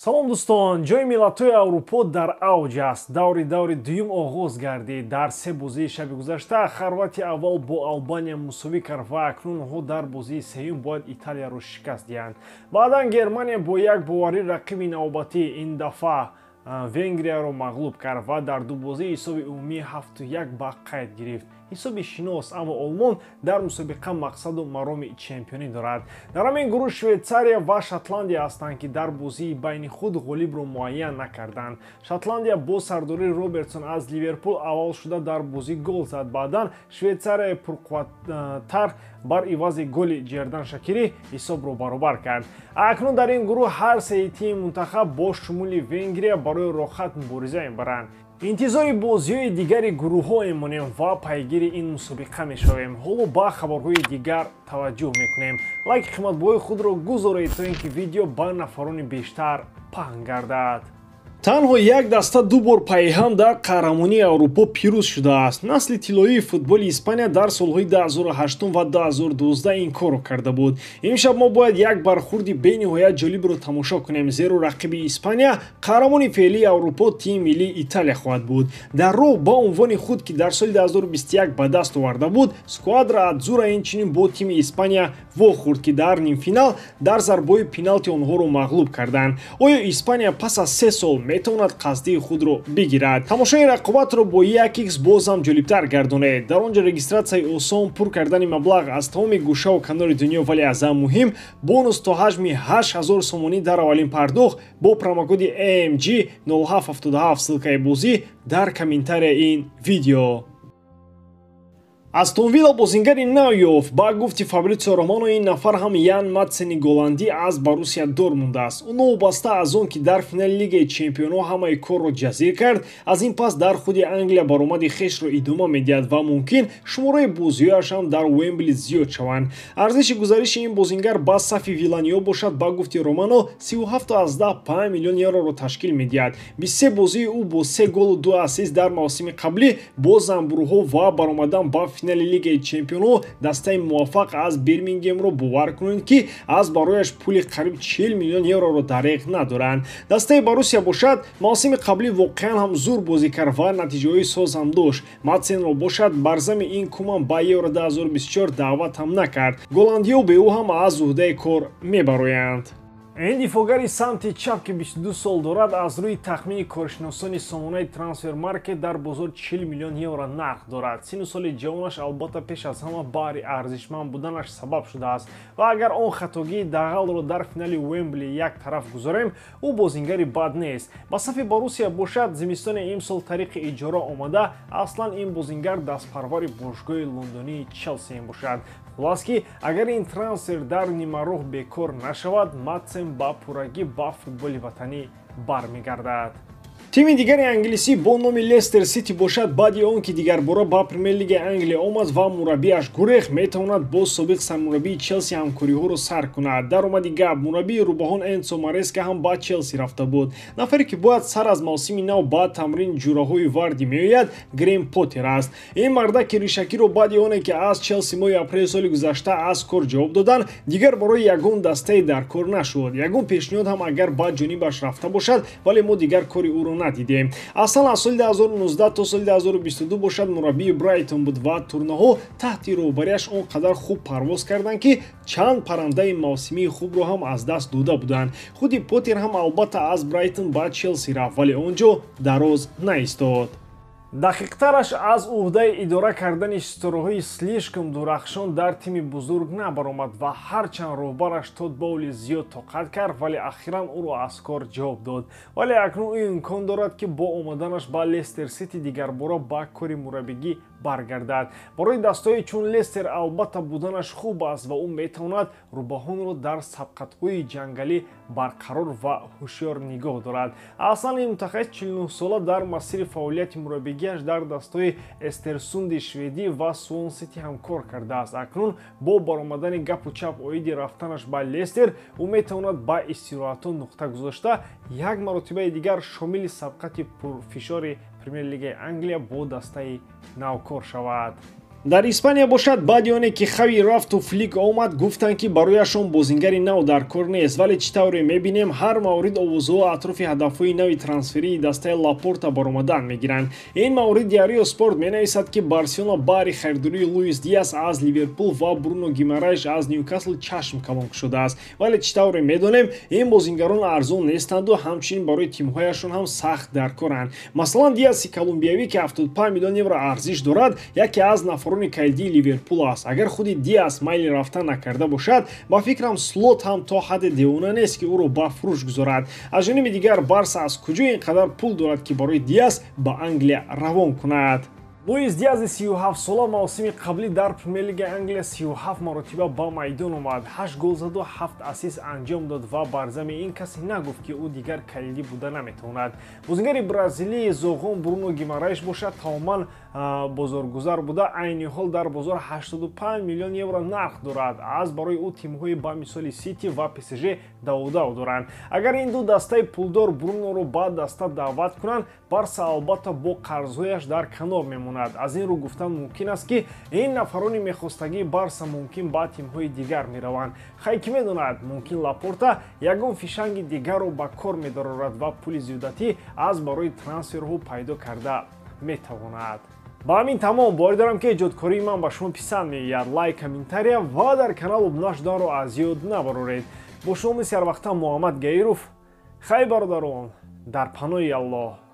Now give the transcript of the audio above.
Салом, дӯстон! Ҷоми миллатҳои Аврупо дар авҷ аст. Даври дуюм оғоз гардид. Дар се бозии шаби гузашта Хорватия аввал бо Албания мусовӣ кард ва акнун онҳо дар бозии сеюм бояд Италияро шикаст диҳанд. Баъдан Германия бо як боварӣ рақиби навбатӣ, ин дафъа Венгрияро мағлуб кард ва дар ду бозӣ ҳисоби умумии 7-1 ба қайд гирифт. Ҳисоби шинос, аммо Олмон дар мусобиқа мақсаду мароми чемпионӣ дорад. Дар ҳамин гурӯҳ Швейтсария ва Шотландия ҳастанд, ки дар бозии байни худ ғолибро муайян накарданд. Шотландия бо сардории Робертсон аз Ливерпул аввал шуда дар бозӣ гол зад. Баъдан Швейтсарияи пурқувваттар бар ивази голи Ҷердан Шакирӣ ҳисобро баробар кард. Акнун дар ин гурӯҳ ҳар сеи тими мунтахаб бо шумули Венгрия барои роҳхат мубориза мебаранд. Интизори бозиҳои дигари гурӯҳҳо мемонем ва пайгири ин мусобиқа мешавем. Ҳоло ба хабарҳои дигар таваҷҷӯҳ мекунем. Лайки қиматбоҳои худро гузоред, то ин ки видео ба нафарони бештар паҳн гардад. Танҳо як даста ду бор пайҳам дар қаҳрамонии Аврупо пирӯз шудааст. Насли тиллоии футболи Испания дар солҳои 2008 ва 2012 ин корро карда буд. Имшаб мо бояд як бархурди бениҳоят ҷолибро тамошо кунем, зеро рақиби Испания, қаҳрамони феълии Аврупо, тими миллии Италия хоҳад буд. Дар роҳ ба унвони худ, ки дар соли 2021 ба даст оварда буд, Сквадра Адзура инчунин бо тими Испания вохӯрд, ки дар нимфинал дар зарбаҳои пеналти онҳоро мағлуб карданд. Оё Испания пас аз 3 сол метавонад қасдии худро бигирад? Тамошои рақобатро бо 1x боз ҳам ҷолибтар гардонед. Дар он ҷо регистратсияи осон, пур кардани маблағ аз тамоми гӯшаву канори дунё, вале аз ҳам муҳим, бонус то ҳаҷми 8000 сомонӣ дар аввалин пардохт бо промокоди AMG 0777. Ссылкаи бозӣ дар комментарияи ин видео. Астон Вилла бозингари нав ёфт. Ба гуфти Фабритсио Романо, ин нафар ҳам Ян Матсени голландӣ аз Боруссия Дортмунд аст. Ӯ новобаста аз он ки дар финали Лигаи чемпионҳо ҳамаи корро ҷазир кард, аз ин пас дар худи Англия баромади хешро идома медиҳад ва мумкин шумораи бозиҳояш ҳам дар Уэмбли зиёд шаванд. Арзиши гузариши ин бозингар ба сафи виланиё бошад, ба гуфти Романо, 37,5 миллион евроро ташкил медиҳад. 23 бозии ӯ бо се голу ду ассист дар мавсими қаблӣ бо занбурӯҳо ва баромадан ба финали Лигаи чемпионҳо дастаи муваффақ аз Бирмингемро бовар кунед, ки аз барояш пули қариб 40 миллион евроро дареғ надоранд. Дастаи Боруссия бошад, мавсими қаблӣ воқеан ҳам зур бозӣ кард ва натиҷаҳои соз ҳам дошт. Матсенро бошад бар зами ин Куман ба Евро 2024 даъват ҳам накард. Голландиё бе ӯ ҳам аз уҳдаи кор мебароянд. Ин дифоъгари самти чап, ки 22 сол дорад, аз рӯи тахмини коршиносони сомонаи Трансфер Маркет дар бозор 40 миллион евро нарх дорад. Сину соли ҷавонаш албатта пеш аз ҳама баҳри арзишманд буданаш сабаб шудааст ва агар он хатогии дағалро дар финали Уэмбли як тараф гузорем, ӯ бозингари бад нест. Ба сафи Боруссия бошад, зимистони имсол тариқи иҷора омада. Аслан ин бозингар дастпарвари бошгоҳи лондонии Челси мебошад. Хулас ки агар ин трансфер дар нимароҳ бекор нашавад, Матсен ба пуррагӣ ба футболи ватанӣ бармегардад. Тими дигари англисӣ бо номи Лестер Сити бошад, баъди он ки дигарбора ба Премер-лигаи Англия омад ва мураббиаш гурех, метавонад бо собиқ сармураббии Челси ҳамкориҳоро сар кунад. Даромади гап, мураббии рӯбаҳон Энсо Мареска ҳам ба Челси рафта буд. Нафаре ки бояд сар аз мавсими нав ба тамрини ҷураҳои Варди меояд, Грем Поттер аст. Ин мардаки ришакиро баъди оне ки аз Челси моҳи апрели соли гузашта аз кор ҷавоб доданд, дигар барои ягон дастае дар кор нашуд. Ягон пешниҳод ҳам агар ба ҷонибаш рафта бошад, вале мо дигар кори ӯро надидем. Аслан аз соли 2019 то соли 2022 бошад, мураббии Брайтон буд ва турнаҳо таҳти роҳбарияш он қадар хуб парвоз карданд, ки чанд паррандаи мавсимии хубро ҳам аз даст дода буданд. Худи Поттер ҳам албатта аз Брайтон ба Челси рафт, вале он ҷо дароз наистод. Дақиқтараш, аз уҳдаи идора кардани ситораҳои слишком дурахшон дар тими бузург набаромад ва ҳарчанд роҳбараш Тод Боули зиёд тоқат кард, вале ахиран ӯро аз кор ҷавоб дод. Вале акнун ӯ имкон дорад, ки бо омаданаш ба Лестер Сити дигарбора ба кори мураббигӣ баргардад. Барои дастҳои чун Лестер албатта буданаш хуб аст ва ӯ метавонад рӯбаҳонро дар сабқатҳои ҷангалӣ барқарор ва ҳушёр нигоҳ дорад. Аслан ин мутахассис 49сола дар масири фаъолияти мураббигиаш дар дастҳои Эстерсунди шведӣ ва Суон Сити ҳам кор кардааст. Акнун бо баромадани гапу чап оиди рафтанаш ба Лестер, ӯ метавонад ба истироҳатҳо нуқта гузошта, як маротибаи дигар шомили сабқати пурфишори Премер-лигаи Англия бо дастаи навкор шавад. Дар Испания бошад, баъди оне ки Хави рафту Флик омад, гуфтанд, ки барояшон бозингари нав дар кор нест, вале чӣ тавре мебинем, ҳар маврид овозҳо атрофи ҳадафҳои нави трансферии дастаи Лапорта баромадан мегиранд. Ин маврид Диарио Спорт менависад, ки Барселона баҳри харидории Луис Диас аз Ливерпул ва Бруно Гимарайш аз Ньюкасл чашм калон шудааст. Вале чӣ тавре медонем, ин бозингарон арзон нестанду ҳамчунин барои тимҳояшон ҳам сахт дар коранд. Масалан, Диаси колумбиявӣ, ки 75 миллион евро арзиш дорад, яке аз нафарони калидии Ливерпул аст. Агар худи Диас майли рафтан накарда бошад, ба фикрам, Слот ҳам то ҳадде девона нест, ки ӯро ба фурӯш гузорад. Аз ҷониби дигар, Барса аз куҷо ин қадар пул дорад, ки барои Диас ба Англия равон кунад? Луис Диази 37-сола мавсими қаблӣ дар Премер-лигаи Англия 37 маротиба ба майдон омад, 8 гол заду 7 ассист анҷом дод ва бар замми ин касе нагуфт, ки ӯ дигар калидӣ буда наметавонад. Бозингари бразилии зоғон Бруно Гимарайш бошад, тамоман бозоргузар буда, айни ҳол дар бозор 85 миллион евро нарх дорад. Аз барои ӯ тимҳои ба мисоли Сити ва ПСЖ даводав доранд. Агар ин ду дастаи пулдор Бруноро ба даста даъват кунанд, Барса албатта бо қарзҳояш дар канор мемонад. Аз ин рӯ гуфтан мумкин аст, ки ин нафарони мехостагии Барса мумкин ба тимҳои дигар мераванд. Хай, кӣ медонад, мумкин Лапорта ягон фишанги дигарро ба кор медарорад ва пули зиёдатӣ аз барои трансферҳо пайдо карда метавонад. Ба ҳамин тамом. Боварӣ дорам, ки эҷодкории ман ба шумо писанд меояд. Лайк, комментария ва дар канал обуна шуданро аз ёд набароред. Бо шумо мисли ҳарвақта Муҳаммад Гаиров. Хай, бародарон, дар паноҳи Аллоҳ.